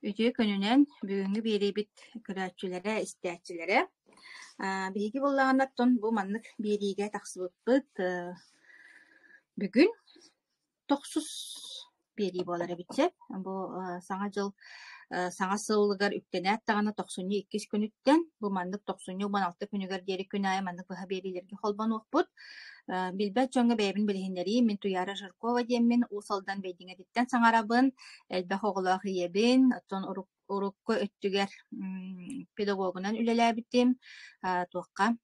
Үтүө күнүнэн бүгүҥҥү биэриибит көрөөччүлэрэ, истээччилэрэ. Биһиги буоллаҕына оттон бу маннык биэриигэ тахсыбыппыт бүгүн тохсус биэрии буолар эбит сөп. Бу Саҥа дьыл саҥа сылыгар үктэнээт даҕаны тохсунньу иккис күнүттэн бу маннык тохсунньу 16 күнүгэр диэри күн аайы маннык быһа биэриилэргэ холбонуохпут. Билбэт дьоҥҥо бэйэбин билиһиннэриим. Мин Туйаара Жиркова диэммин, Уус Алдан Бэйдиҥэтиттэн саҥарабын. Элбэх оҕолоох ийэбин, оттон урукку өттүгэр педагогунан үлэлээбитим. Туохха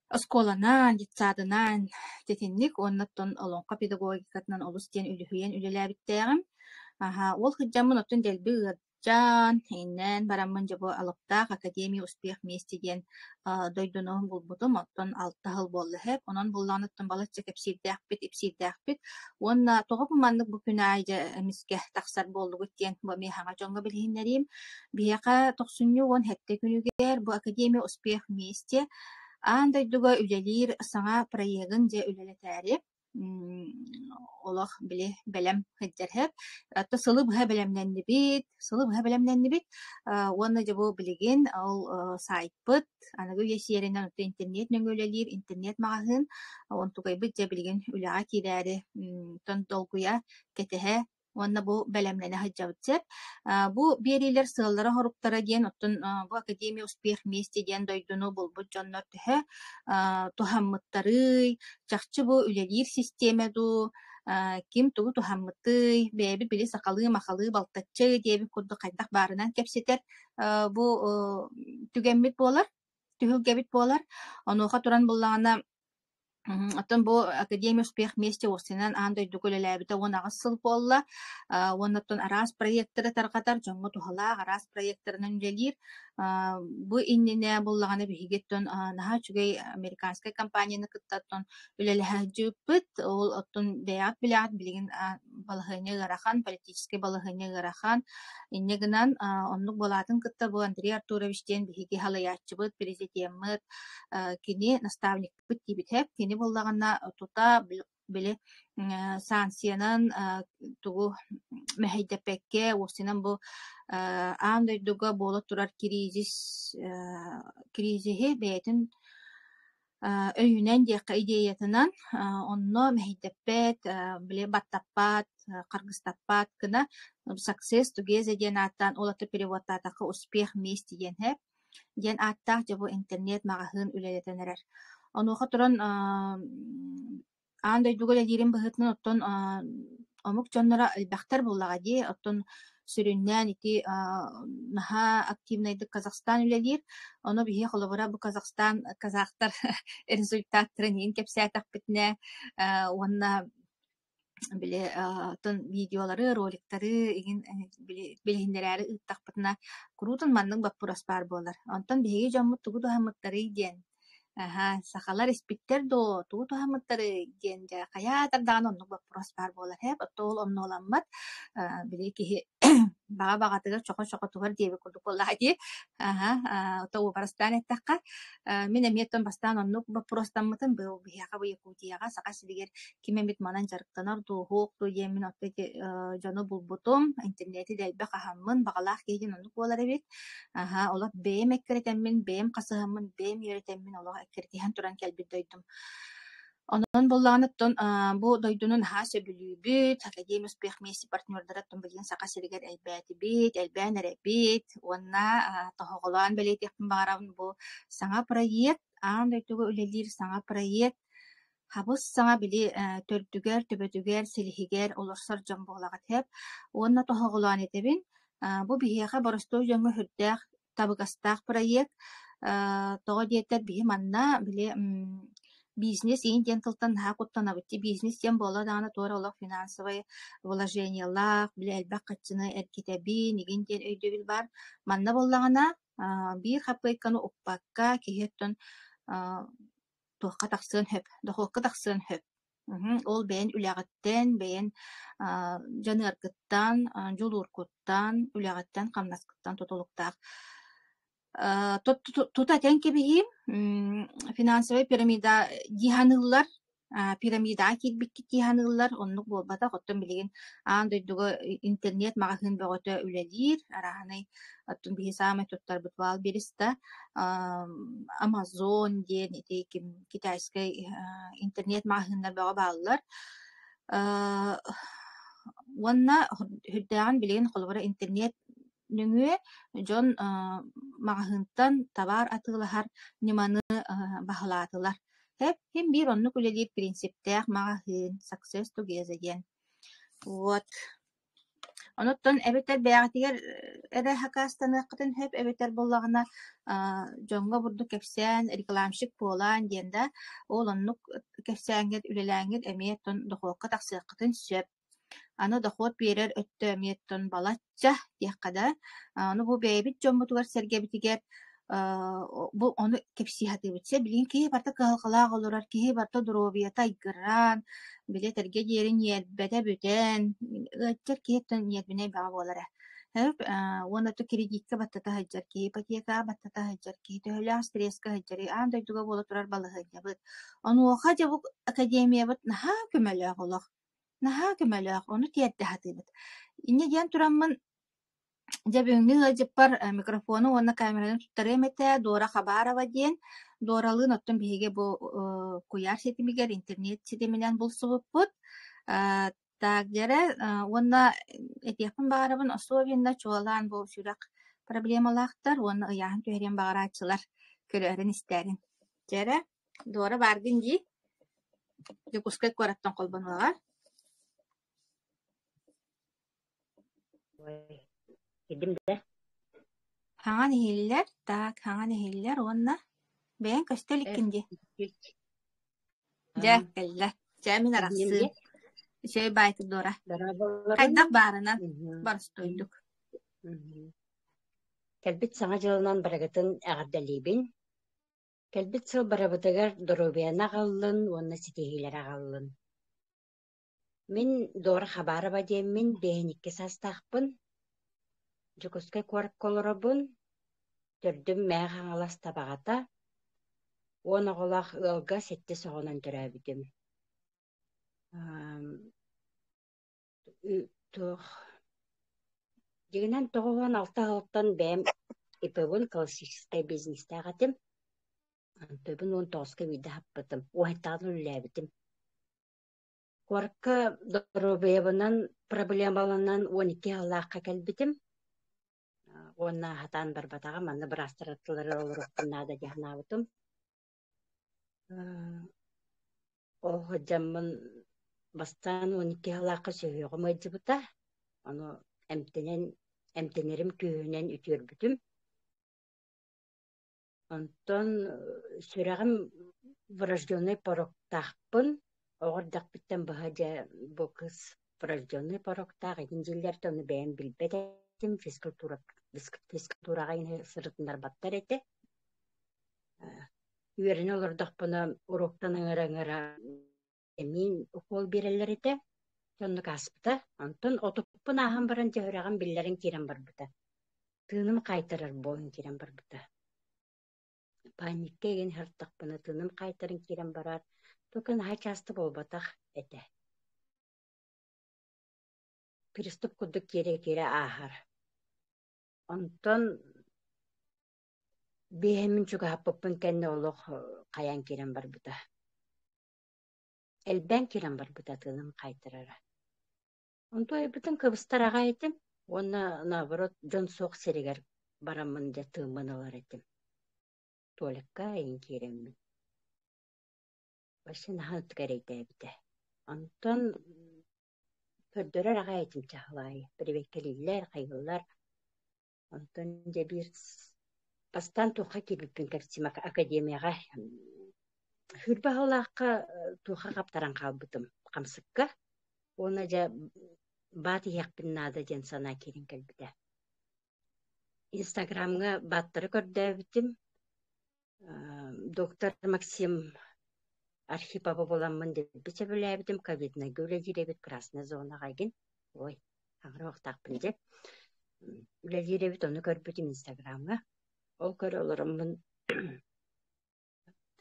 оскуоланан, детсадынан итинник уонна оттон олоҥхо педагогикатынан олус диэн үлүһүйэн үлэлээбиттээҕим. Аһа, ол сылдьаммын оттон дэлби ыалдьан, иҥнэн бараммын дьэ бу алыптаах Академия успех вместе диэн дойдуну булбутум. Оттон алта сыл буолла сөп. Онон буллаҕына оттон балачча кэпсиирдээхпит, ипсиирдээхпит. Уонна тоҕо бу маннык бу күн аайы дьэ эмискэ тахсар буоллугут диэн бу эмиэ саҥа дьоҥҥо билиһиннэриим. Биһиэхэ тохсунньу 17 күнүгэр бу Академия успех вместе аан дойдуга үлэлиир саҥа проегын дьэ үлэлэтээри олох били бэлэм сылдьар сөп. Оттон сылы быһа бэлэмнэннибит, сылы быһа бэлэмнэннибит уонна дьэ бу билигин ол сайтпыт аныгы үйэ сиэринэн оттон интернет нөҥүө үлэлиир интернет-маҕаһыын онтукайбыт дьэ билигин үлэҕэ киирээри оттон долгуйа кэтэһэ уонна бу бэлэмнэнэ сылдьабыт сөп. Бу биэриилэр сыаллара-соруктара диэн оттон бу Академия успех вместе диэн дойдуну булбут дьоннор төһө туһаммыттарый, чахчы бу үлэлиир систиэмэ дуу, ким тугу туһаммытый, бэйэбит били сахалыы-махалыы балтаччы диэбит курдук хайдах баарынан кэпсэтэр бу түгэммит буолар, түһүлгэбит буолар. Онуоха туран буллаҕына Оттон бу Академия успех вместе уопсайынан аан дойдуга үлэлээбитэ 18 сыл буолла. Уонна оттон араас проектары тарҕатар, дьоҥҥо туһалаах араас проектарынан үлэлиир. Бу иннинэ буоллаҕына биһиги оттон наһаа үчүгэй американскай компанияны кытта оттон үлэлэһэ сылдьыбыппыт. Ол оттон бэйэҕит билэҕит билигин балаһыанньа ыарахан, политическай балаһыанньа ыарахан. Инньэ гынан оннук буолаатын кытта бу Андрей Артурович диэн биһиги салайааччыбыт, президеммыт, кини наставникпыт диэбитэ. Кини буоллаҕына тута били санкциянан тугу мэһэйдэппэккэ, уопсайынан бу аан дойдуга буола турар кризис кризиһи бэйэтин өйүнэн диэххэ идеятынан онно мэһэйдэппэт, били баттаппат, харгыстаппат гына Success Together диэн ааттаан ол аты переводтаатахха успех вместе диэн һэ диэн ааттаах дьэ бу интернет-маҕаһыын үлэлэтэн эрэр. Онуоха туран аан дойдуга үлэлиирин быһыытынан оттон омук дьонноро элбэхтэр буоллаҕа дии. Оттон сүрүннээн ити наһаа активнайдык Казахстан үлэлиир. Ону биһиги холобура бу Казахстан казахтар результаттарын иһин кэпсээтэхпитинэ уонна били оттон видеолары, роликтары игин били билиһиннэрээри ыыттахпытына куруутун маннык боппуруос баар буолар. Онтон биһиги дьоммут тугу туһаммыттарый диэн аһаа, сахалар испиттэр дуо, тугу туһаммыттарый диэн дьэ хайаатар даҕаны оннук боппуруос баар буолар ээ. Оттон ол омнуоламмат били киһи баҕа баҕатыгар чохо-чохотугар диэбит курдук буоллаҕа дии. Аһа, ото уобарастаан эттэххэ, мин эмиэ оттон бастаан оннук боппуруостаммытым быйыл биһиэхэ бу Якутияҕа Саха сиригэр ким эмит манан дьарыктанар дуу, суох дуу диэммин оттон ити дьону булбутум, интернети да элбэх аһаммын, баҕалаах киһи диэн оннук буолар эбит. Аһа, олох бэйэм эккирэтэммин, бэйэм хасыһаммын, бэйэм үөрэтэммин олох эккирэтиһэн туран кэлбит дойдум. Онон буоллаҕына оттон бу дойдуну наһаа сөбүлүүбүт, Академия успех вместе партнердара оттон билигин Саха сиригэр элбээтибит, элбээн эрэбит уонна тоһоҕолоон бэлиэтиэхпин баҕарабын бу саҥа проект, аан дойдуга үлэлиир саҥа проект хабыс-саҥа били төрдүгэр, төбөтүгэр, силиһигэр олорсор дьон буолаҕыт сөп. Уонна тоһоҕолоон этэбин, бу биһиэхэ боростуой дьоҥҥо сүрдээх табыгастаах проект. Тоҕо диэтэр биһи манна били бизнес иин диэн тылтан наһаа куттанабыт дии. Бизнес диэн буолла даҕаны туора олох финансовай вложениелаах, били элбэх харчыны эргитэбин игин диэн өйдөбүл баар. Манна буоллаҕына биир хаппыайканы укпакка киһи оттон туохха тахсыан сөп, дохуокка тахсыан сөп. Ол бэйэн үлэҕиттэн, бэйэн дьаныаргыттан, дьулуургуттан, үлэҕиттэн, хамнаскыттан тутулуктаах. Тута этэн кэбиһиим, финансовай пирамида дии саныыллар. Пирамидаҕа киирбиккит дии саныыллар, оннук буолбатах. Оттон билигин аан дойдуга интернет маҕаһыын бөҕөтө үлэлиир, арааһынай оттон биһи саамай туттарбыт Wildberries да, Amazon диэн ити ким китайскай интернет маҕаһыыннар бөҕө бааллар. Уонна сүрдээҕин билигин холобура интернет нөҥүө дьон маҕаһыынтан табаар атыылаһар ньыманы баһылаатылар. Син биир оннук үлэлиир принциптээх маҕаһыын Success Together диэн. Вот. Онуттан эбэтэр бэйэҕитигэр эрэ хакаастаныаххытын сөп, эбэтэр буоллаҕына дьоҥҥо бурдук кэпсээн, рекламщик буолаан диэн да, ол оннук кэпсээҥҥит, үлэлээҥҥит эмиэ оттон дохуокка тахсыаххытын сөп. Аны дохуот биэрэр өттө эмиэ оттон балачча диэххэ да, ону бу бэйэбит дьоммутугар-сэргэбитигэр бу ону кэпсии сатыыбыт. Чэ, билигин киһи барыта кыһалҕалаах олорор, киһи барыта доруобуйата айгыраан, били этэргэ диэри ньиэрбэтэ бүтэн, ыалдьар киһи оттон ньиэрбинэй бөҕө буолар ээ. Уонна то кредитка баттата сылдьар киһи, ипотекаҕа баттата сылдьар киһи, төһөлөөх стресскэ сылдьарый, аан дойдуга буола турар балаһыанньабыт. Онуоха дьэ бу академиябыт наһаа көмөлөөх олох. Наһаа көмөлөөх, ону тиэрдэ сатыыбыт. Инньэ диэн тураммын, дьэ бүгүҥҥү ыалдьыппар микрофону уонна камераны туттарыам этэ, Дора Хабарова диэн. Доралыын оттон биһиги бу куйаар ситимигэр, интернет ситиминэн булсубуппут. Так дьэрэ уонна этиэхпин баҕарабын, особенно чуолаан бу сүрэх проблемалаахтар уонна ыйааһын түһэриэн баҕарааччылар көрөөрүн-истээрин. Дьэрэ, Дора бааргын дии? Дьокуускай куораттан холбонуоҕа. Кирдим да? Хаҥан иһиллэр, так, хаҥан иһиллэр уонна бэйэҥ көстө иликкин дии. Дьэ, кэллэ. Чэ, мин арахсыым. Үчүгэй баайтык Дора. Хайдах баарынан боростуойдук. Кэлбит Саҥа дьылынан барыгытын эҕэрдэлиибин. Кэлбит сыл барыбытыгар доруобуйаны аҕаллын уонна ситиһиилэри аҕаллын. Мин Дора Хабарова диэммин, 52 саастаахпын. Дьокуускай куоракка олоробун. Төрдүм Мэҥэ Хаҥалас Табаҕата. 10 оҕолоох ыалга сэттис оҕонон төрөөбүтүм. Туох Дьиҥинэн 96 сылтан бэйэм ИП-бын классическай бизнестээх этим. Онтубун 19-ка биирдэ аһаппытым. Уоһуттаҕына үлэлээбитим. Куоракка доруобуйабынан проблемаланан 12 сыллаахха кэлбитим. Уонна сатаан барбатаҕым, манна быраастар аттыларыгар олоруохпун наада дии санаабытым. Ол сылдьаммын бастаан 12 сыллаахха сүһүөҕүм ыалдьыбыта. Ону эмтэнэн, эмтэнэрим күүһүнэн үтүөрбүтүм. Онтон сүрэҕим врожденный пороктаахпын. Оҕо эрдэхпиттэн быһа дьэ бу кыыс врожденный пороктаах игин дииллэртэн ону бэйэм билбэт этим. Физкультура физкультураҕа сырытыннарбаттар этэ. Үөрэнэ олордохпуна уруоктан ыҥыра-ыҥыра эмиин укуол биэрэллэр этэ. Оннук ааспыта. Онтон отуппун ааһан баран дьэ сүрэҕим биллэрэн киирэн барбыта. Тыыным хаайтарар буолан киирэн барбыта. Паникка игин сырыттахпына тыыным хаайтаран киирэн барар, только наһаа часто буолбатах этэ. Приступ курдук киирэ-киирэ ааһар. Онтон биэһэммин чугаһаппыппын кэннэ олох хайаан киирэн барбыта. Элбээн киирэн барбыта тыыным хаайтарара. Онтон айбытын кыбыстар аҕай этим уонна наоборот дьон суох сиригэр бараммын дьэ тыыммын ылар этим. Туалекка эйин киирэммин. Вообще наһаа ытык эрэйдээбитэ. Онтон көрдөрөр аҕай этим чаһылаайы. Бэрэбиэркэлииллэр, хайыыллар. Онтон дьэ биир бастаан туохха киирбиппин кэпсиим академияҕа сүүрбэ сыллаахха туохха хаптаран хаалбытым хамсыкка уонна дьэ баат иһиэхпин наада диэн санаа киирэн кэлбитэ. Инстаграмҥа бааттары көрдөөбүтүм. Доктор Максим Архиповы буламмын дэлби сөбүлээбитим. Ковиднайга үлэлиир эбит Красная зонаҕа игин. Ой, хаҥыра дьэ. Үлэлиир эбит, ону көрбүтүм Инстаграмҥа. Ол көрө олороммун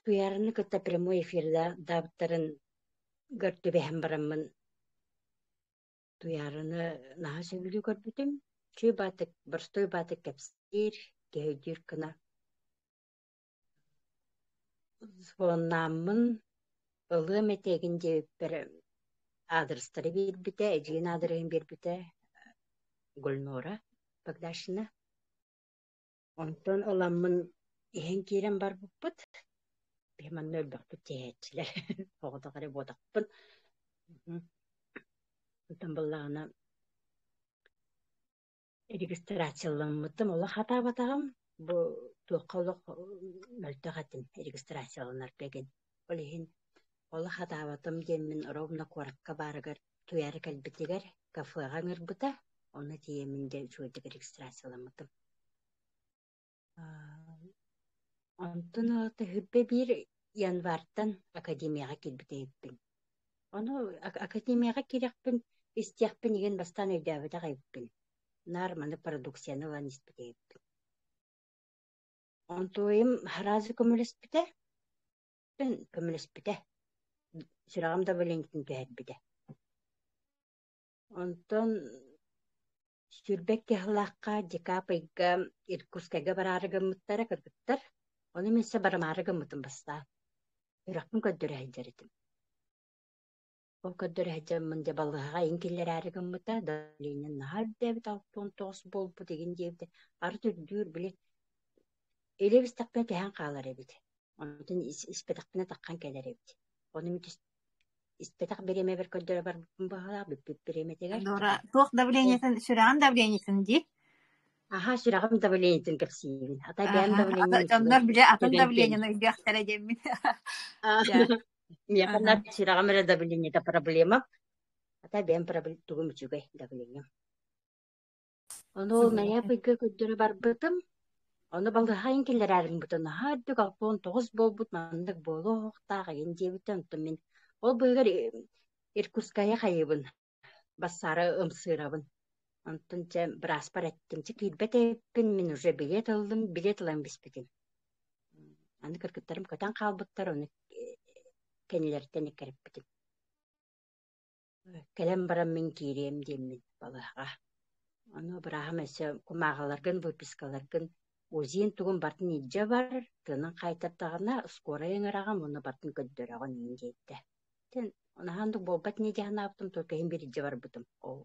Туйаараны кытта прямой эфирдаабыттарын Гар түбэһэн бараммын Туйаараны наһаа сөбүлүү көрбүтүм. Чүө баатык, боростуой баатык кэпсиир, киһи өйдүүр гына. Суоннааммын ылыам этиэгин диэбиппэр аадырыстары биэрбитэ, эдьиийин аадырыһын биэрбитэ Гульнора Богдашина. Онтон ыламмын иһэн киирэн барбыппыт. Биһи манна өлбөхпүт тиэһээччилэр, оҕотох эрэ буотахпын. Онтон буоллаҕына регистрацияламмытым, олох хатаабатаҕым. Бу туохха олох мөлтөх этим регистрацияланарга игин. Ол иһин олох хатаабатым диэммин ровно куоракка баарыгар Туйаара кэлбитигэр кафеҕа ыҥырбыта, онно тиийэммин дьэ үчүгэйдик регистрацияламмытым. Онтон Тыһыырба биир январьтан академияҕа киирбит эбиппин. Ону академияҕа киирэхпин, истиэхпин игин бастаан өйдөөбөтөх эбиппин. Наар маны продукцияны ылан испит эбиппин. Онтуойум сразу көмөлөспүтэ, көмөлөспүтэ. Сүрэҕим давлениетын түһэрбитэ. Онтон сүүрбэ киһилаахха декабрьга Иркутскайга бараары гыммыттара кыргыттар. Ону мин өссө барымаары гыммытым бастаан. Үрэхпин көрдөрө сылдьар этим. Ол көрдөрө сылдьаммын дьэ балыыһаҕа иҥ киллэрээри гыммыта, давление наһаа үрдээбит 69 буолбут игин диэбитэ. Арыт үрдүүр, били илэ бистэхпинэ түһэн хаалар эбит. Онтон испэтэхпинэ таххан кэлэр эбит. Ону мин испэтэх бириэмэбэр көрдөрө барбыппын быһыылаах, бүппүт бириэмэтигэр. Дора, туох давлениетын, сүрэҕин давлениетын дии? Аһаа, сүрэҕим давлениетын кэпсиибин. Ата бэйэм Аһа, давлением үчүгэй, дьоннор билэ атын тэбэн киэн. давлениены өйдүөхтэрэ диэммин. Дьэ, Миэхэ аһа. наар сүрэҕим эрэ давлениета проблема. Ата бэйэм тугум үчүгэй давлением. Ону ол ноябрьга көрдөрө барбытым. Ону балыһайын киллэрээрин бутун наһаа үрдүк 69 буолбут маннык буолуохтаах игин диэбитэ. Онтон мин ол быыһыгар Иркутскайа хайыбын, бассаары ымсыырабын. Онтон дьэ бырааспар эттим, чэ киирбэт эбиппин, мин уже билет ыллым, билет ылан биспитим. Аны кыргыттарым көтөн хаалбыттар, ону кэннилэриттэн эккирэппитим. Кэлэн баран мин киириэм диэммин балыыһаҕа. Ону бырааһым өссө кумааҕыларгын, выпискаларгын УЗИн тугун барытын илдьэ бар, тыынын хаайтардаҕына скорай ыҥыраҕын уонна барытын көрдөрөҕүн иҥин диэбитэ. Итин наһаа оннук буолбат ини дии санаабытым, только иһин биир илдьэ барбытым ол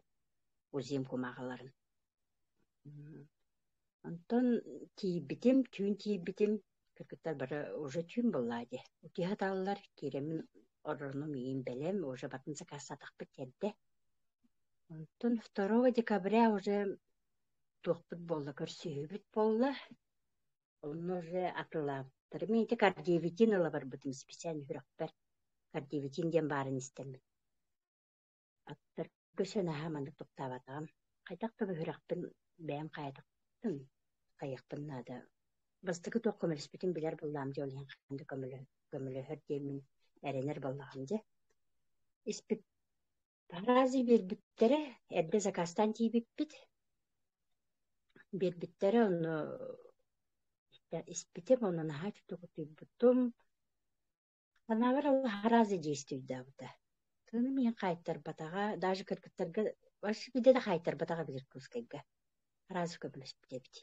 УЗИм кумааҕыларын. Онтон тиийбитим, түүн тиийбитим, кыргыттар бары уже түүн буоллаа дии. Утуйа сыталлар, киирэммин оронум иин бэлэм, уже батын сакаастаатахпыт эрдэ. Онтон 2 декабря уже туохпут буолла, көрсүһүүбүт буолла. Онно уже атылаабыттар. Мин ити кардиовитин ыла барбытым специально сүрэхпэр. Кардиовитин диэн баарын истэммин. Аттарга наһаа маннык тохтообатаҕым. Хайдах да бөһүрэхпин бэйэм хайатахпын хайыахпын наада. Бастакы туох көмөлөспүтүн билэр буоллаҕым дьэ, ол иһин хаһан да көмөлөһөр диэммин эрэнэр буоллаҕым дьэ. Испит Разы биэрбиттэрэ, эрдэ заказтаан тиийбиппит. Биэрбиттэрэ, ону испитим, ону наһаа үчүгэй утуйбутум. Санаабар араазы действуйдаабыта. Тыыным иһин хаайтарбатаҕа, даже кыргыттарга вообще биирдэ да хаайтарбатаҕа эбит Иркутскайга. Араазы көмөлөспүт эбит.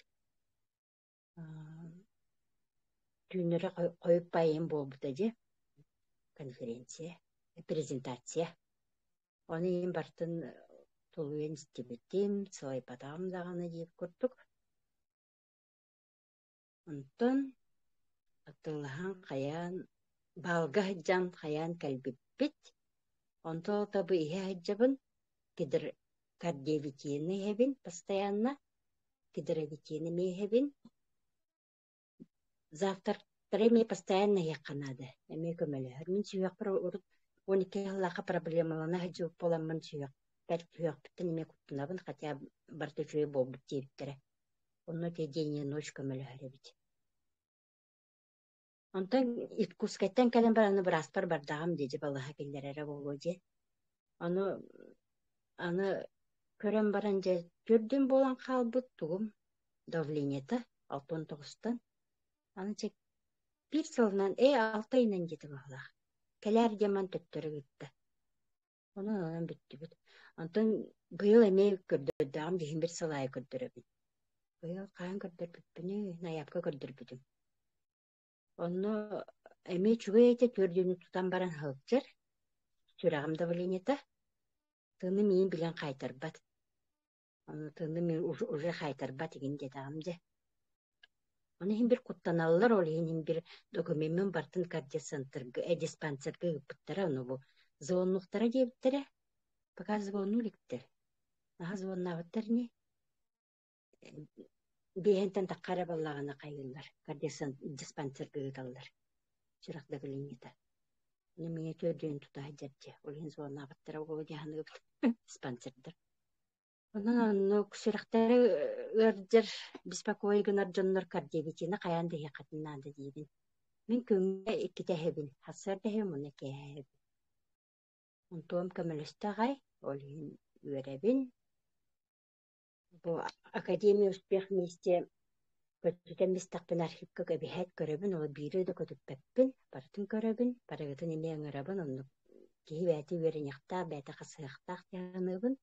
Түүннэри хойут байым буолбута дии, конференция, презентация. Ону иһин барытын тулуйан истибитим, сылайбатаҕым даҕаны диир курдук. Онтон атыылаһан хайаан, баалга сылдьан хайаан кэлбиппит. Онтон ото бу иһэ сылдьабын, кардиовитины иһэбин постоянно, кедровитины эмиэ иһэбин. Завтрактары эмиэ постоянно иһиэххэ наада, эмиэ көмөлөһөр. Мин сүһүөхпэр урут 12 сыллаахха проблемалана сылдьыбыт буоламмын сүһүөхпэр сүһүөхпүттэн эмиэ куттанабын, хотя барыта үчүгэй буолбут диэбиттэрэ. Онно ити день и ночь көмөлөһөр эбит. Онтон Иркутскайтан кэлэн баран бырааспар бардаҕым дии, дьэ балыыһа киллэрэрэ буолуо диэн. Ону аны көрөн баран дьэ төрдүн буолан хаалбыт тугум давлениета 69-тан. Аны чэ биир сылынан 6 ыйынан диэтэ быһыылаах. Кэлээр диэн ман төттөрү ыытта. Онон онон бүттүбүт. Онтон быйыл эмиэ көрдөрдөҕүм дьиһин бир сыл аайы көрдөрөбүн. Быйыл хаһан көрдөрбүппүнүй? Найаапка көрдөрбүтүм. Онно эмиэ үчүгэй этэ, түөрдүүнү тутан баран сылдьар. Сүрэҕим давлениета. Тыыным иин билэн хаайтарбат. Ону тыыным уже хаайтарбат игин диэтэҕим дьэ. Ону иһин бир куттаналлар, ол иһин иһин бир докумеммын барытын кардиоцентрга, диспансерга ыыппыттара, ону бу звоннуохтара диэбиттэрэ. Пока звонну иликтэр. Наһаа звоннаабыттар ини. Биэһинтэн тахха эрэ буоллаҕына хайыыллар, диспансерга ыыталлар. Сүрэх давлениета. Ону миҥэ түөрдүөн тута сылдьар дьэ. Ол иһин звоннаабыттара буолуо дии саныыбын диспансердар. Онон оннук сүрэхтэрэ ыалдьар, беспокой гынар дьоннор кардиовитины хайаан да иһиэххитин наада диибин. Мин күҥҥэ иккитэ иһэбин, сарсыарда иһэбин уонна киэһэ иһэбин. Онтуом көмөлөстө аҕай, ол иһин үөрэбин. Бу Академия успех вместе көтүтэн истэхпинэ архивка эбиһээт көрөбүн, ол биири да көтүппэппин, барытын көрөбүн, барыгытын эмиэ ыҥырабын, оннук киһи бэйэтэ үөрэниэхтээх, бэйэтэ хасыһыахтаах дии саныыбын.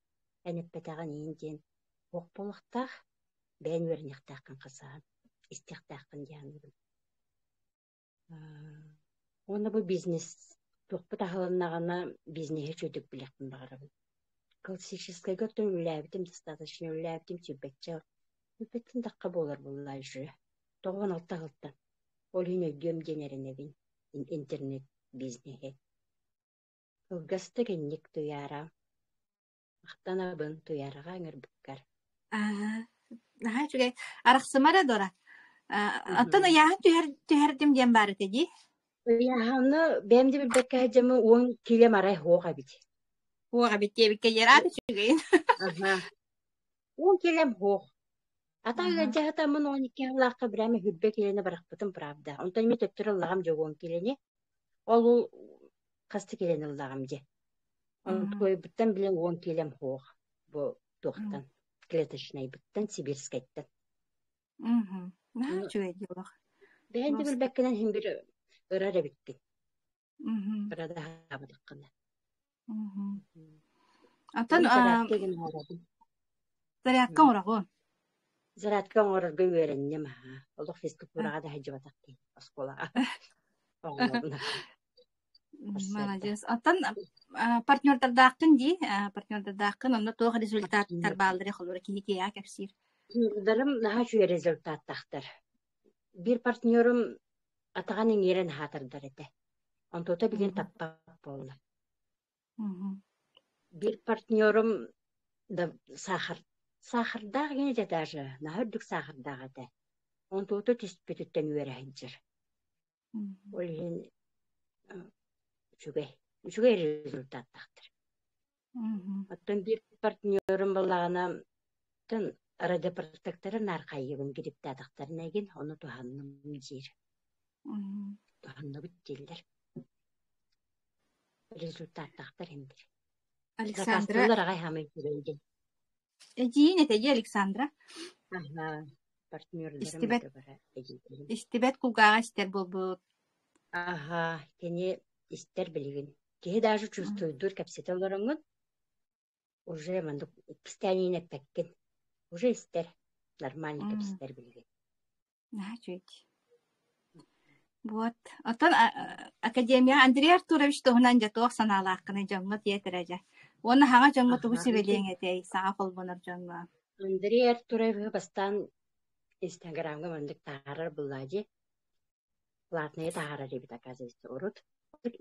Эн эппэтэҕин иһин диэн туох буолуохтаах, бэйэҥ үөрэниэхтээххин хасыһан, истиэхтээххин дии саныыбын. Уонна бу бизнес туохпут аһылыннаҕына бизнеһи үчүгэйдик билиэхпин баҕарабын. Классическайга оттон үлэлээбитим достаточно үлэлээбитим сүүрбэччэ сүүрбэттэн тахха буолар буолла уже. 96 сылтан. Ол иһин өйдүөм диэн эрэнэбин интернет бизнеһи. Кылгастык инник Туйаара. Махтанабын Туйаараҕа ыҥырбыккар. Аа, наһаа үчүгэй. Арахсыма эрэ Дора. Оттон ыйааһын түһэр түһэрдим диэн баар этэ дии. Ыйааһыны бэйэм да билбэккэ сылдьаммын уон киилэм арай суох эбит. Суох эбит диэбиккэ диэри үчүгэйин. Аһа. Уон киилэм суох. Ата Аһа. ыалдьа сытаммын 12 сыллаахха прямо хүрбэ киилэни бырахпытым правда. Онтон эмиэ төттөрү ыллаҕым дьэ уон киилэни. Ол ол хас да киилэни ыллаҕым дьэ. Онтуойбуттан билэн уон киилэм суох бу туохтан клеточнайбыттан сибирскэйтэн. Мгм. Наһаа үчүгэй дии олох. Бэйэн да Просто. билбэккинэн иһин бир ырар эбиккин. Мгм. Ыра да аһаабатаххына. Мгм. Оттон Зарядка гын оҥоробун. зарядка оҥороҕун? Зарядка оҥорорго үөрэнним аһаа. Олох физкультураҕа да сылдьыбатах киһи оскуолаҕа. Оҥоробун Молодец. Оттон партнердардааххын дии, партнердардааххын, онно туох результаттар баалларый холобура киһи киһиэхэ кэпсиир. Партнердарым наһаа үчүгэй результаттаахтар. Биир партнерум атаҕын иҥиирэн аһаатардар этэ. Онтуота билигин таппат буолла. Биир партнерум да саахар саахардаах этэ даже, наһаа үрдүк саахардаах этэ. Онтуота түспүтүттэн үөрэ сылдьар. Ол иһин үчүгэй, үчүгэй результаттаахтар. Оттон биир партнерум буоллаҕына, оттон радиопротекторы наар хайыыбын грипптаатахтарына игин, ону туһанным диир. Туһанныбыт дииллэр. Результаттаахтар иһин диир. Александра Заказтыыллар аҕай хаамай үчүгэй диэн. Эдьиийин этэ дии Александра. Аһа, партнердарым Истибэт это бара эдьиийдэрим. истибэт кулгааҕа истэр буолбут. Аһа, кини истэр билигин. Киһи даже чувствуйдуур кэпсэтэ олороҥҥун уже маннык иккистээн эппэккин. Уже истэр. Нормально кэпсэтэр билигин. Наһаа үчүгэй. Вот. Оттон Академия Андрей Артурович туһунан дьэ туох санаалааххыный дьоҥҥо тиэтэрэ дьэ. Уонна хаҥа дьоҥҥо тугу Аха, сүбэлиэҥ этэй саҥа холбонор дьоҥҥо? Андрей Артуровиһы бастаан Инстаграмҥа маннык таһаарар буоллаа дии. Платнайы таһаарар эбит, оказывается, урут.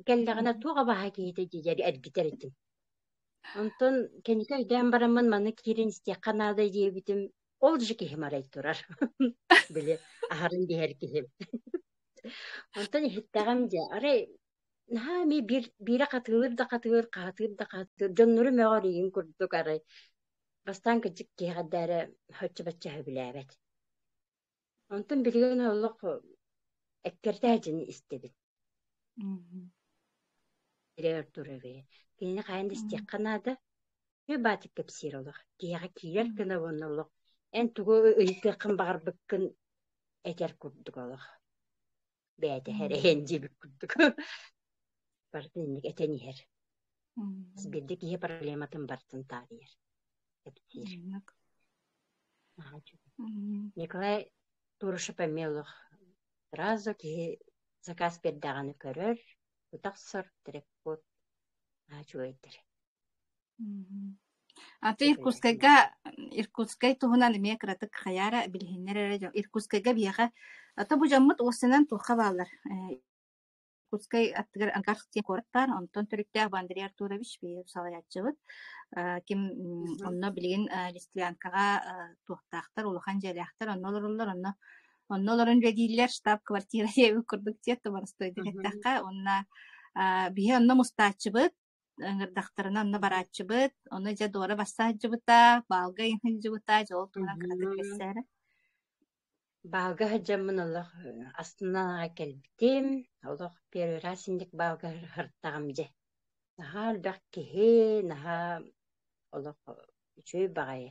Кэллэҕинэ туох абааһы киһитэ диир эргитэр этим. Онтон кэнники өйдөөн бараммын манна киирэн истиэххэ наада диэбитим, ол же киһим арай турар. Били аһарын биһэр киһим. Онтон иһиттэҕим дьэ, арай наһаа эмиэ биир биирэ хатыылыр да хатыыр, хаһытыыр да хаһытыыр, дьоннору мөҕөр игин курдук арай бастаан кырдьык киһиэхэ соччо-бачча сөбүлээбэт. Онтон билигин олох эккиртээчини истэбин. Өр турар Кинини хайаан да истиэххэ наада. Үчүгэй баатык кэпсиир олох. Киһиэхэ киирэр гына уонна олох эн тугу ыйытыаххын баҕарбыккын этэр курдук олох. Бэйэтэ эрэйэн диэбит курдук. Барытын инник этэн иһэр. Хас биирдии киһи проблематын барытын таарыйар, кэпсиир. Наһаа үчүгэй. Николай Турышев эмиэ олох сразу киһи заказ биэрдэҕинэ көрөр, утахсар, треккод наһаа үчүгэйдэр. Аты Иркутскайга Иркутскай туһунан эмиэ кыратык хайаара билиһиннэр эрэ дьон Иркутскайга биһиэхэ ата бу дьоммут уоссанан туохха бааллар Иркутскай аттыгар Ангарск диэн куорат баар, онтон төрүттээх бу Андрей Артурович биһиги салайааччыбыт. Ким онно билигин Листвянкаҕа туохтаахтар, улахан дьиэлээхтэр, онно олороллор, онно онно олорон үлэлииллэр, штаб-квартира диэбит курдук диэт боростуойдук эттэххэ. Уонна биһи онно мустааччыбыт, ыҥырдахтарына онно барааччыбыт, ону дьэ Дора басса сылдьыбыта, баалга сылдьыбыта, дьэ ол туһунан кыратык кэпсээрэ. Баалга сылдьаммын олох астынан аҕай кэлбитим, олох первый раз инник баалга сырыттаҕым дьэ. Наһаа элбэх киһи, наһаа олох үчүгэй баҕайы.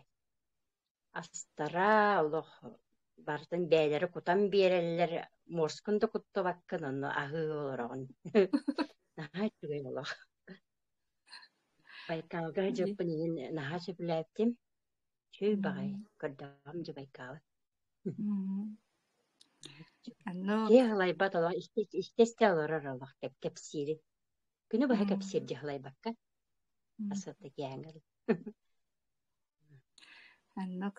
Астара олох барытын бэйэлэрэ кутан биэрэллэр, муоскун да куттубаккын, онно аһыы олороҕун. Наһаа үчүгэй олох. Байкалга сылдьыппын иһин наһаа сөбүлээбитим. Үчүгэй баҕайы, көрдөҕүм дьэ Байкалы. Киһи аһылайбат олох истэ-истэ олорор олох кэпсиирин. Күнү быһа кэпсиир дьэ аһылайбакка. Асыата киэһэҥҥэ Оннук.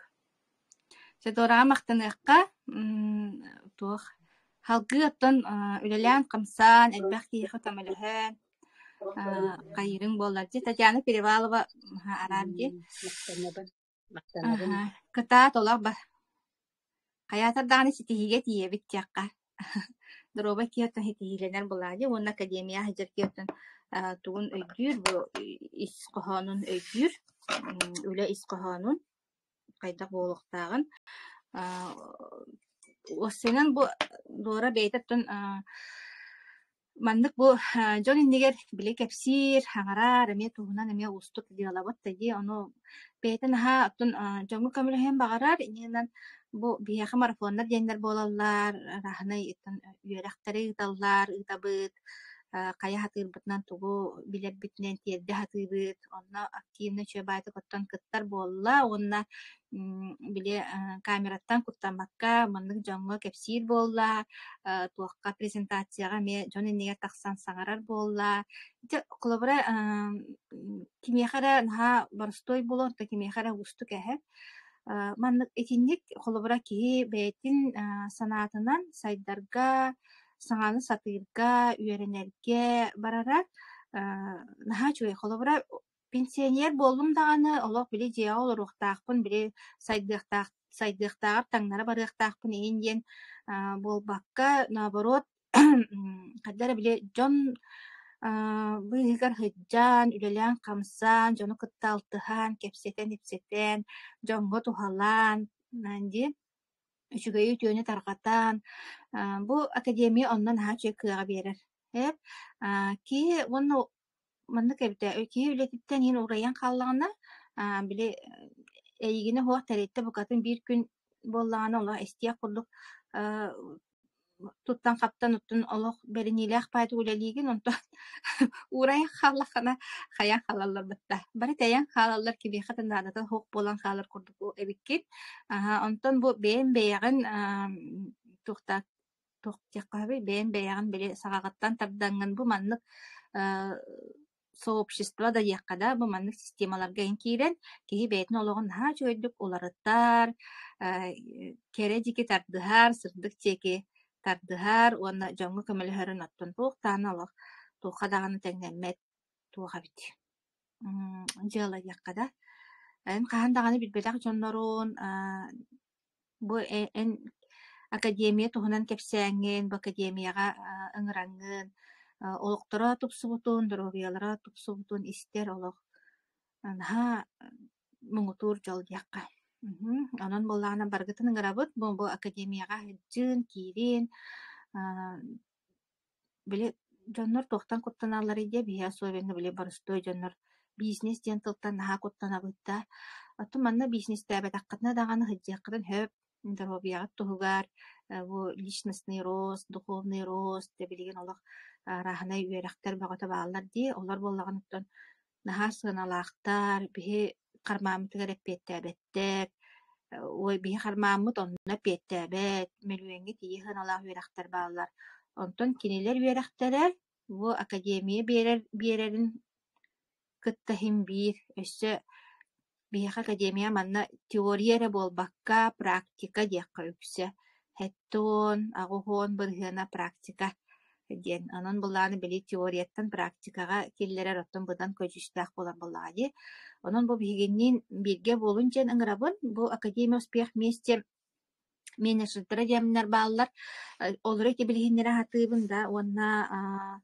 Чэ, Дораҕа махтаныахха. Туох салгыы оттон үлэлээн-хамсаан, элбэх киһиэхэ көмөлөһөн, хайыырыҥ буоллар дии. Татьяна Перевалова араан дии. Махтанабын. Махтанабын. Кытаат олох хайаатар даҕаны ситиһиигэ тиийэбит диэххэ. Доруобай киһи оттон ситиһиилэнэр буолаа дии уонна академия сылдьар киһи оттон тугун өйдүүр, бу ис хоһоонун өйдүүр, үлэ ис хоһоонун хайдах буолуохтааҕын. Уопсайынан бу Дора бэйэтэ оттон Маннык бу дьон иннигэр били кэпсиир, саҥарар эмиэ туһунан эмиэ уустук дьыалабыт да дии. Ону бэйэтэ наһаа оттон дьоҥҥо көмөлөһүөн баҕарар. Иннинэн бу биһиэхэ марафоннар диэннэр буолаллар, арааһынай үөрэхтэри ыыталлар, ыытабыт, хайа сатыырбытынан тугу билэрбитинэн тиэрдэ сатыыбыт. Онно активно үчүгэй баайдык оттон кыттар буолла уонна били камераттан куттаммакка маннык дьоҥҥо кэпсиир буолла, туохха презентацияҕа эмиэ дьон иннигэр тахсан саҥарар буолла. Ити холобура кимиэхэ эрэ наһаа боростуой буолуо, оттон кимиэхэ эрэ уустук эһэ. Маннык итинник холобура киһи бэйэтин санаатынан сайдарга, саҥаны сатыырга, үөрэнэргэ барара наһаа үчүгэй. Холобура Пенсионер буоллум даҕаны, олох били дьиэҕэ олоруохтаахпын, били сайдыахтаах сайдыахтааҕар таҥнара барыахтаахпын иһин диэн буолбакка, наоборот, хайдах эрэ били дьон быыһыгар сылдьан, үлэлээн-хамсаан, дьону кытта алтыһан, кэпсэтэн-ипсэтэн, дьоҥҥо туһалаан дии үчүгэйи-үтүөнү тарҕатан, бу академия онно наһаа үчүгэй кыаҕы биэрэр. Эп киһи уонна Маннык эбитэ, киһи үлэтиттэн иһин уурайан хааллаҕына, били эйигинэ суох тэрилтэ букатын биир күн буоллаҕына олох эстиэх курдук туттан-хаптан оттон олох бэриниилээх баайдык үлэлиигин, онтон уурайан хааллаххына хайаан хаалаллар батта. Бары тэйэн хаалаллар, кимиэхэ да наадата суох буолан хаалар курдук эбиккин. Онтон бу бэйэҥ бэйэҕин туохтаах туох диэххэ сөбүй, бэйэҥ бэйэҕин били саҕаҕыттан тардаҥҥын бу маннык сообщество да диэххэ да, бу маннык системаларга эн киирэн киһи бэйэтин олоҕун наһаа үчүгэйдик уларытар, кэрэ диэки тардыһар, сырдык диэки тардыһар уонна дьоҥҥо көмөлөһөрүн оттон туох даҕаны олох туохха даҕаны тэҥнэммэт туох эбит дьыала диэххэ да. Эн хаһан даҕаны билбэтэх дьоннорун Бу эн академия туһунан кэпсээҥҥин, бу академияҕа ыҥыраҥҥын, олохторо тупсубутун, доруобуйалара тупсубутун истэр олох наһаа муҥутуур дьол диэххэ. Онон буоллаҕына барыгытын ыҥырабыт, бу академияҕа сылдьын, киирин, Били дьоннор туохтан куттаналларый диэ биһиги особенно били боростуой дьоннор бизнес диэн тылтан наһаа куттанабыт да, оттон манна бизнестээбэтэххитинэ даҕаны сылдьыаххытын сөп, доруобуйаҕыт туһугар, бу личностный рост, духовный рост дьэ билигин олох арааһынай үөрэхтэр бөҕөтө бааллар дии, олор буоллаҕына оттон Наһаа сыаналаахтар, биһи хармааммытыгар эппиэттээбэттэр, ой, биһи хармааммыт онно эппиэттээбэт, мөлүйүөҥҥэ тиийэ сыаналаах үөрэхтэр бааллар. Онтон кинилэр үөрэхтэрэ бу академия биэрэр биэрэрин кытта иһин биир, өссө биһиэхэ академия манна теория эрэ буолбакка, практика диэххэ үксэ 70, 80 бырыһыана практика диэн. Онон былааны били теорияттан практикаҕа киллэрэр оттон быдан көдьүүстээх буолар буоллаҕа дии. Онон бу биһигинниин бииргэ буолун диэн ыҥырабын. Бу Академия успех вместе менеджердэрэ диэмнэр бааллар. Олору ити билиһиннэрэ сатыыбын да уонна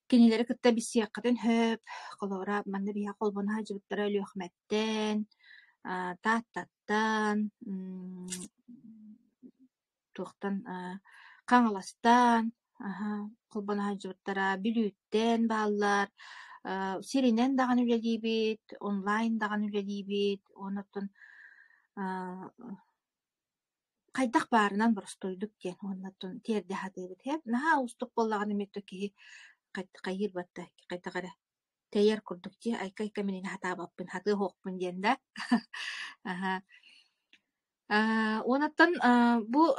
кинилэри кытта билсиэххитин сөп. Холобура, манна биһиэхэ холбоно сылдьыбыттара Өлүөхүмэттэн, Тааттаттан, туохтан Хаҥаластан холбоно сылдьыбыттара, Бүлүүттэн бааллар, сиринэн даҕаны үлэлиибит, онлайн даҕаны үлэлиибит, уонна оттон хайдах баарынан боростуойдук диэн уонна оттон тиэрдэ сатыыбыт. Наһаа уустук буоллаҕына эмиэ киһи хайыыр батта хайдах эрэ тэйэр курдук дии, айка-айка мин ини сатаабаппын, сатыа суохпун диэн да. Аһа. Уонаттан бу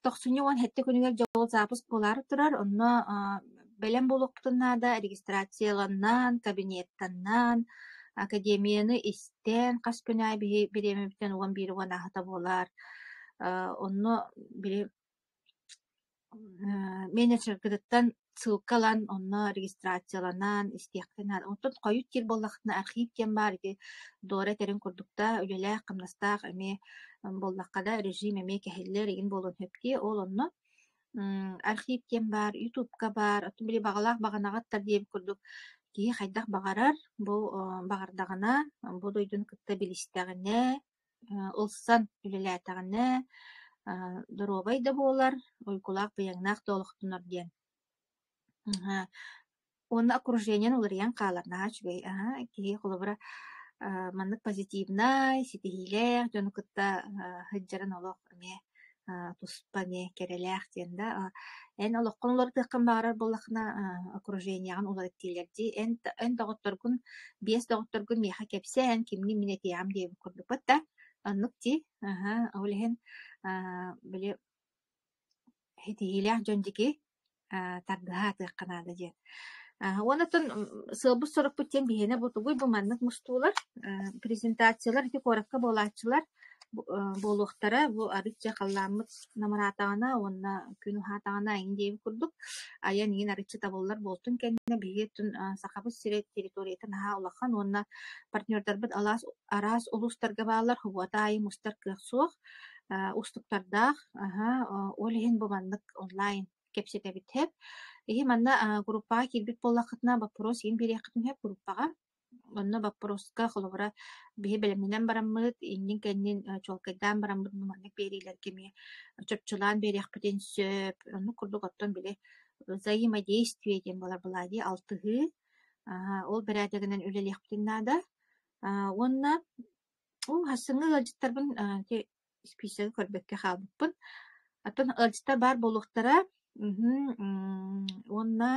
тохсунньу 17 күнүгэр дьол запуск буолаары турар, онно бэлэм буолуохпутун наада, регистрацияланан, кабинеттанан, академияны истэн, хас күн аайы биһи бириэмэбитин 11 уон ааһыта буолар. Онно били менеджергытыттан ссылка ылан, онно регистрацияланан истиэххэ наада. Онтон хойут диир буоллаххытына архив диэн баар ити Дора этэрин курдук да үлэлээх-хамнастаах эмиэ буоллахха да режим эмиэ кэһиллэр игин буолуон сөп дии. Ол онно архив диэн баар, ютубка баар, оттон били баҕалаах баҕанаҕыттар диэбит курдук киһи хайдах баҕарар, бу баҕардаҕына, бу дойдуну кытта билистэҕинэ, ылсан үлэлээтэҕинэ, доруобай да буолар, уйгулаах-быйаҥнаах да олохтонор диэн. Уонна окружениен уларыйан хаалар наһаа үчүгэй. Аһа, киһи холобура маннык позитивнай, ситиһиилээх дьону кытта сылдьарын олох эмиэ туспа эмиэ кэрэлээх диэн да. Эн олоххун уларытыаххын баҕарар буоллаххына окружениеҕын уларыт дииллэр дии. Эн эн доҕотторгун, биэс доҕотторгун миэхэ кэпсээ, эн кимҥин мин этиэҕим диэбит курдукпут да. Оннук дии. Аһа, ол иһин били ситиһиилээх дьон диэки тардыһа сатыахха наада диэн. Уонна оттон сыалбыт-сорукпут диэн биһиэнэ бу тугуй бу маннык мустуулар, презентациялар ити куоракка буолааччылар буолуохтара. Бу арыт дьэ халлааммыт намыраатаҕына уонна күн уһаатаҕына эҥин диэбит курдук айан иҥин арыччы табыллар буолтун кэннэ биһиги оттон Сахабыт сирэ территорията наһаа улахан уонна партнердарбыт алаас араас улуустарга бааллар, хобуота аайы мустар кыах суох. Уустуктардаах, аһа, ол иһин бу маннык онлайн кэпсэтэбит сөп. Иһи манна группаҕа киирбит буоллаххытына боппуруос иһин биэриэххитин сөп группаҕа. Онно боппуруоска холобура биһи бэлэмнэнэн бараммыт, иннин-кэннин чуолкайдаан бараммыт бу маннык биэриилэргэ эмиэ чопчулаан биэриэхпитин сөп. Оннук курдук оттон били взаимодействие диэн буолар былаа дии алтыһыы. Ол бэрээдэгинэн үлэлиэхпитин наада. Уонна Оо, сарсыҥҥы ыалдьыттарбын ити испииһэги көрбөккө хаалбыппын. Оттон ыалдьыттар баар буолуохтара. Уонна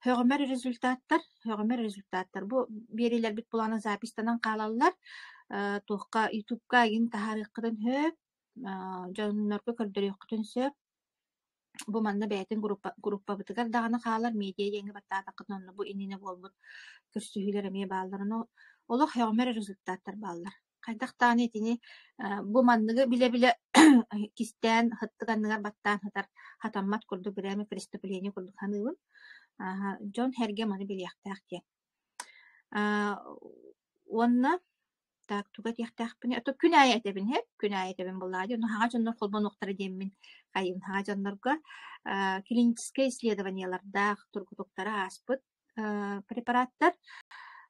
һөҕүмэр результаттар, һөҕүмэр результаттар. Бу биэриилэрбит былаана запистанан хаалаллар. Туохха ютубка игин таһаарыаххытын сөп, дьоннорго көрдөрүөххүтүн сөп. Бу манна бэйэтин группа группабытыгар даҕаны хаалар, медиа диэҥҥэ баттаатаххытына онно бу иннинэ буолбут көрсүһүүлэр эмиэ бааллар. Ону олох һөҕүмэр результаттар бааллар. Хайдах даҕаны итини бу манныгы билэ-билэ кистээн сыттык анныгар баттаан сытар хатаммат курдук бирээми преступление курдук саныыбын. Дьон-сэргэ маны билиэхтээх диэн. Уонна так тугу этиэхтээхпиний? Ото күн аайы этэбин иһэ, күн аайы этэбин буоллаҕа дии. Ону хаҥа дьоннор холбонуохтара диэммин хайыыбын хаҥа дьоннорго клиническэй исследованиелардаах тургутуктары ааспыт препараттар,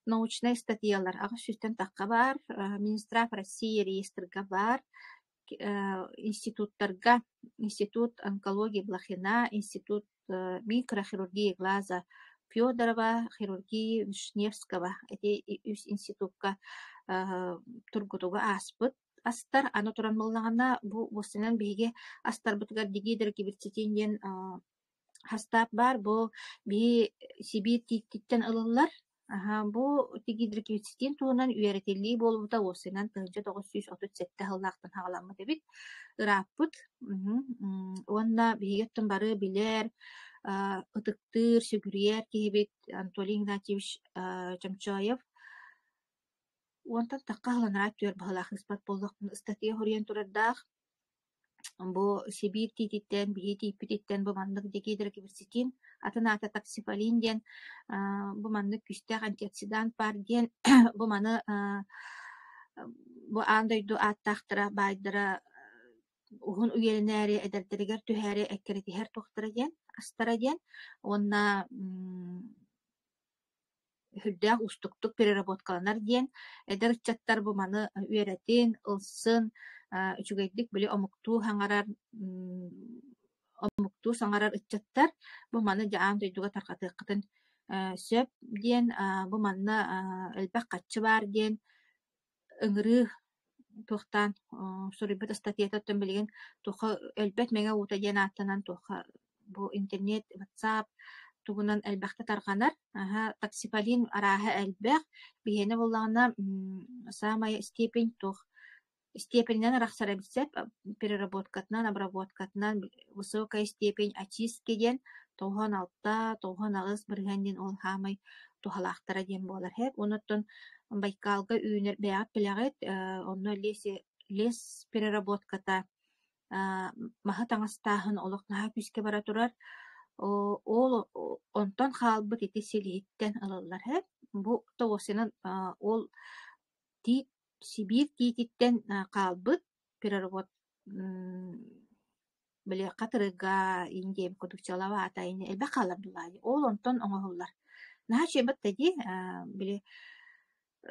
научнай статьялар аҕыс сүүстэн тахха баар, Минздрав России реестрга баар, институттарга Институт онкологии Блохина, Институт микрохирургии глаза Федорова, хирургии Вишневского ити үс институкка тургутугу ааспыт астар. Аны туран буоллаҕына, бу уоссайынан биһиги астарбытыгар дигидрокиберцетин диэн хастаап баар. Бу биһи Сибиир тииттиттэн ылыллар. Аһа, бу дигидрокверцетин туһунан үөрэтиллии буолбута уопсайынан 1937 сыллаахтан саҕаламмыт эбит. Ырааппыт. Уонна биһиги оттон бары билэр, ытыктыыр, сүгүрүйэр киһибит Анатолий Игнатьевич Чомчоев уонтан тахха сыланара түөр баһылаах ыспат буоллахпына ыстатыйа суруйан турардаах. Бу Сибиир тиититтэн, биһи тииппититтэн бу маннык дигидрокверцетин, атын аата таксифолин диэн бу маннык күүстээх антиоксидант баар диэн бу маны бу аан дойду ааттаахтара, баайдара уһун үйэлэнээри, эдэрдэригэр түһээри эккирэтиһэр туохтара диэн, астара диэн уонна сүрдээх уустуктук переработкаланар диэн эдэр ыччаттар бу маны үөрэтин, ылсын, үчүгэйдик били омуктуу саҥарар омуктуу саҥарар ыччаттар бу маны дьэ аан дойдуга тарҕатыаххытын сөп диэн бу манна элбэх харчы баар диэн ыҥырыы туохтаан суруйбут ыстатыйата оттон билигин туохха өлбөт мэҥэ уута диэн ааттанан туохха бу интернет, WhatsApp тугунан элбэхтэ тарҕанар. Аһа, таксиполин арааһа элбэх. Биһиэнэ буоллаҕына саамай степень туох степенинэн арахсар эбит сөп переработкатынан, обработкатынан высокая степень очистки диэн 96, 98% диэн ол саамай туһалаахтара диэн буолар. Онуттан Байкалга үүнэр бэйэҕит билэҕит, онно лес переработката, маһы таҥастааһын олох наһаа күүскэ бара турар. Ол онтон хаалбыт ити силиһиттэн ылаллар. Бу тоҕусунан ол тиит Сибиир тиититтэн хаалбыт переработ били хатырыга индия курдук чалавата элбэх хаалар дулаайы ол онтон оҥоһуллар. Наһаа үчүгэй батта дии били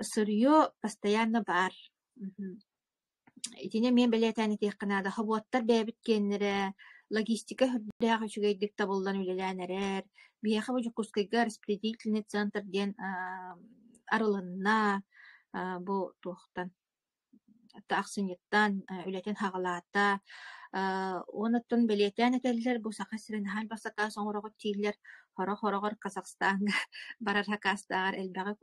сырье постоянно баар. Итини эмиэ бэлиэтээн этиэххэ наада. Хобуоттар бэйэбит киэннэрэ, логистика сүрдээх үчүгэйдик табыллан үлэлээн эрэр. Биһиэхэ бу Дьокуускайга распределительный центр диэн арылынна. Бу туохтан ахсынньыттан үлэтин саҕалаата. Уонуттан бэлиэтээн этэллэр, бу Саха сирин наһаа элбэх сакаас оҥороҕут дииллэр. Сорох-сороҕор Казахстаҥҥа барар сакаастааҕар элбэҕи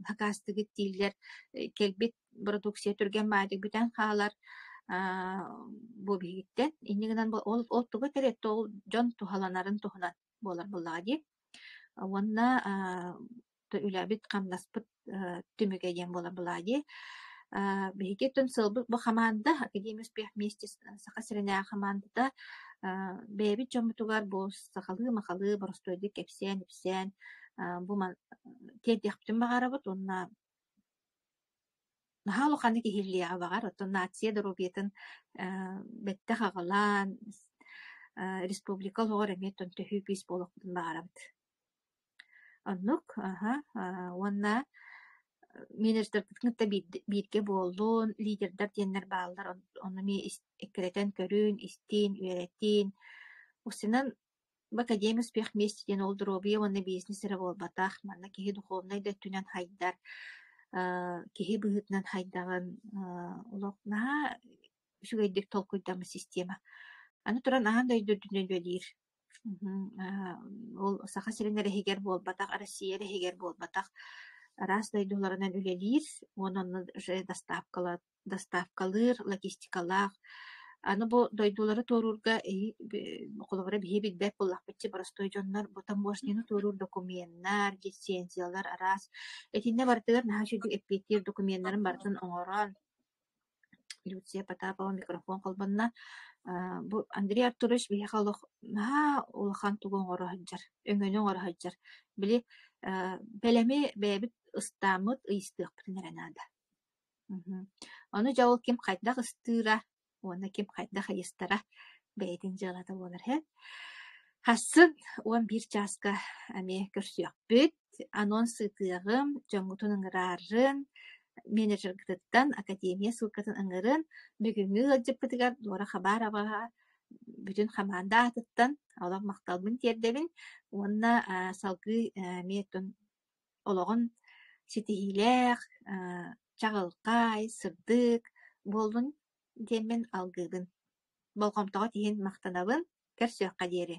сакаастыгыт дииллэр. Кэлбит бородууксуйа түргэн баайдык бүтэн хаалар. Бу биһигиттэн. Инньэ гынан ол тугу этэр ол дьон туһаланарын туһунан буолар буоллаҕа дии. Уонна үлэбит-хамнаспыт түмүгэ диэн буолар былаа дии. Биһиги оттон сыалбыт бу хамаанда Академия успех вместе Саха сиринээҕи хамаандата бэйэбит дьоммутугар бу сахалыы-махалыы боростуойдук кэпсээн-ипсээн бу тиэрдиэхпитин баҕарабыт уонна наһаа улаханнык иһиллиэҕэ баҕар, оттон нация доруобуйатын бэттэх аҕалан республика олоҕор эмиэ оттон төһүү күүс буолуохпутун баҕарабыт. Оннук, аһа, уонна менеджердэрбитин кытта бииргэ буоллун, лидердэр диэннэр бааллар, ону эмиэ эккирэтэн көрүн, истин, үөрэтин. Устинан бу Академия успех вместе диэн ол доруобуйа уонна бизнес эрэ буолбатах, манна киһи духовнай да өттүнэн хайдар, киһи быһыытынан хайдаҕын олох наһаа үчүгэйдик толкуйдаммыт система. Аны туран аан дойду үрдүнэн үлэлиир. Ол Саха сирин эрэ иһигэр буолбатах, Россия эрэ иһигэр буолбатах, араас дойдуларынан үлэлиир уонна онно уже доставкалыыр, логистикалаах. Аны бу дойдулары туоруурга холобура биһи билбэт буоллахпыт боростуой дьоннор бу таможняны туоруур докуменнар, лицензиялар араас. Итиннэ барытыгар наһаа үчүгэй эппиэттиир докуменнарын барытын оҥорон Люция Потапова микрофон холбонно. Бу Андрей Артурович биһиэхэ олох наһаа улахан тугу оҥоро сылдьар, өҥөнү оҥоро сылдьар. Били бэлэми бэйэбит ыстааммыт, ыйыстыахпытын эрэ наада. Ону дьэ ол ким хайдах ыстыыра уонна ким хайдах ыйыстара бэйэтин дьыалата буолар иһэ. Хассын 11 чааска эмиэ көрсүөхпүт. Анонс ыытыаҕым, дьоҥҥутун ыҥыраарын, менеджергытыттан академия ссылкатын ыҥырын, бүгүҥҥү ыалдьыппытыгар Дора Хабароваҕа бүтүн хамаанда аатыттан олох махталбын тиэрдэбин уонна салгыы эмиэ олоҕун ситиһиилээх, чаҕылхай, сырдык буоллун диэммин алгыыбын. Болҕомтоҕут иһин махтанабын. Көрсүөххэ диэри.